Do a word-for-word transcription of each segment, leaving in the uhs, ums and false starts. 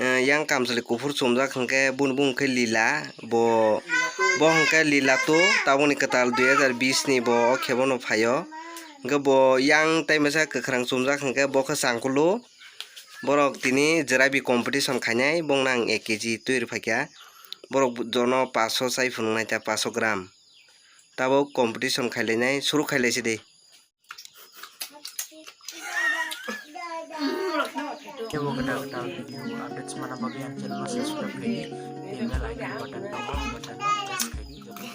eh, yang kamchwlwi kuphur chumjak hwnkhe bun-, bung khe Lila, bo, bo hwnkhe Lila two, tabukni kwtal dui hazar bish ni bo o khe bono phaio. Hwnkhe bo yang tei masa kwkhwrang chumjak hwnkhe bo khe Changkulu. Borok tini jwrabi competition khainai, bongno ang ek K G twi rwphaikha. Borok jono paso chai phunuknai ta, paso gram. Tabuk competition khailainai, suru khailaisi de. Kebo kwtal kwtal video updates mana bagwi ang channel no subscribe khaidi, tei bell icon button tongo, button no press khaidi, joto no.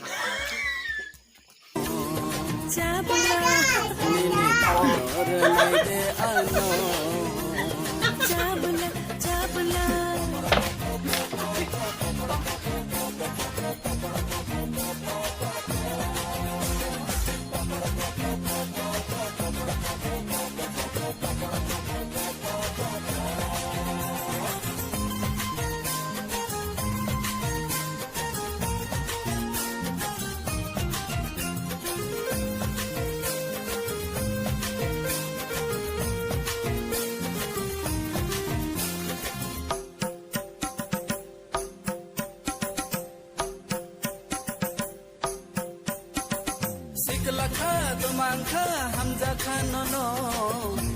Sikla kha, twmang kha, hamjak kha nono,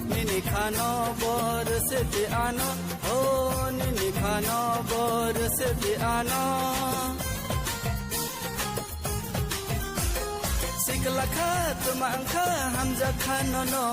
nini khano bor sete ano, ho, nini khano bor sete ano. Sikla kha, twmang kha, hamjak kha nono.